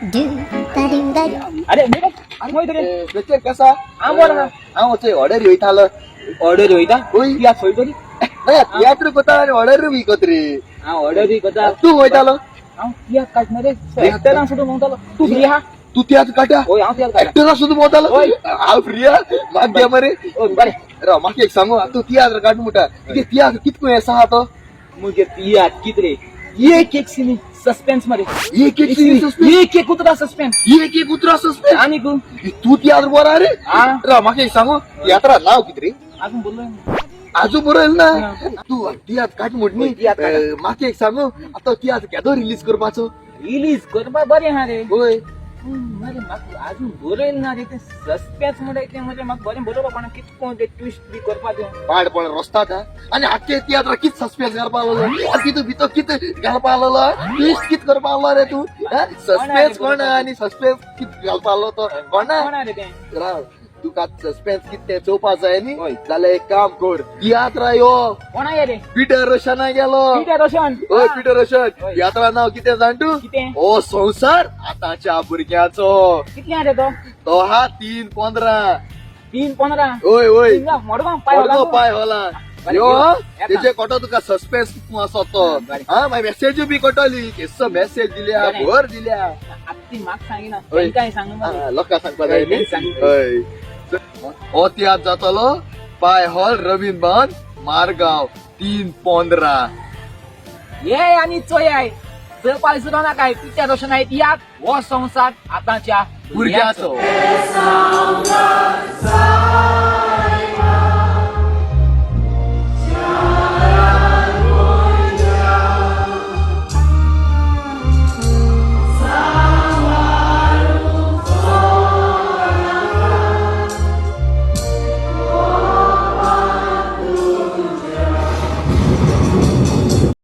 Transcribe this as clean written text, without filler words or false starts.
अरे अरे फ्लेचर कसा? हांव बरो आहा. हांव थंय ऑर्डर वयतालो. ऑर्डर वयता? हय. तियात्र खंय तरी. ना, तियात्र कोता आनी ऑर्डर बी कोत रे. हांव ऑर्डर करता. तूं वयतालो? हांव तियात्र काडना रे, एक्टरांक सुद्दां भोंवतालो. तूं फ्री आहा? तूं तियात्र काडटा? हय, हांव तियात्र काडटा. एक्टरा सुद्दां भोंवतालो? हय. हांव फ्री आहा, म्हाका घे मरे. हय, बरें. राव, म्हाका एक सांगू, तूं तियात्र काड म्हणटा, तुगे तियात्र कितको हें आहा तो? मुगे तियात्र कित रे, एक एक सिनी सस्पेन्स मरे. एक एक सीन सस्पेन्स? एक एक उतरा सस्पेन्स. एक एक उतरा सस्पेन्स? आनी तूं? तूं तियात्र बरो आहा रे. हा. राव, म्हाका एक सांगू, तियात्रा नांव कितें रे? अजून बोललो. आजू बरयल ना. तूं तियात्र काड म्हण न्ही. हय, तियात्र काड. म्हाका एक सांगू, आतां तियात्र केदो रिलीज करपाचो? रिलीज करपा बरें आहा रे. हय. मरे, म्हाका अजून बरयल ना रे. ते सस्पेन्स म्हणटा इतलें मरे, म्हाका बरें बरोवपा कोणा कितको ते ट्विस्ट बी करपा ते. पाड पण रस्तात हा. आनी आख्खे तियात्रा कित सस्पेन्स करपा लागलो आनी तितू भितर कित घालपा लागलो, ट्विस्ट कित करपा लागलो रे तूं? सस्पेन्स कोण आनी सस्पेन्स कित घालपा लागलो तो कोणा? कोणा रे तें? राव, तुका सस्पेन्स कित तें चोवपा जाय न्ही? हय. जाल्यार एक काम कर, तियात्रा यो. कोणा ये रे? पिटर रोशना गेलो. पिटर रोशन. हय, पिटर रोशन. हय. तियात्रा नांव कितें जाण तूं? कितें? हो संवसार आतांच्या भुरग्याचो. कितले आहा रे तो? तो हा 3:15. 3:15? हय हय. मडगांव पाय. मडगांव पाय होला. बरें, यो. येता. तेजे कोटो तुका सस्पेन्स कितको आसा तो. बरें. हा, मागीर मेसेजूय बी कळटली, केसो मेसेज दिल्या. बरें. भर दिल्या. आतां ती म्हाका सांगिना. हय. तांकांय सांग मरे. हा, लोकांक सांगपा जाय न्ही. हय, सांग. हय, हो तियात्र जातलो पाय हॉल, रवींद्र भवन, मारगांव, 3:15. ये आनी चोयाय, चोवपाक सुद्दां नाकाय. पिटर रोशन आहे तियात्र हो संवसार आतांच्या भुरग्याचो. भुरग्याचो.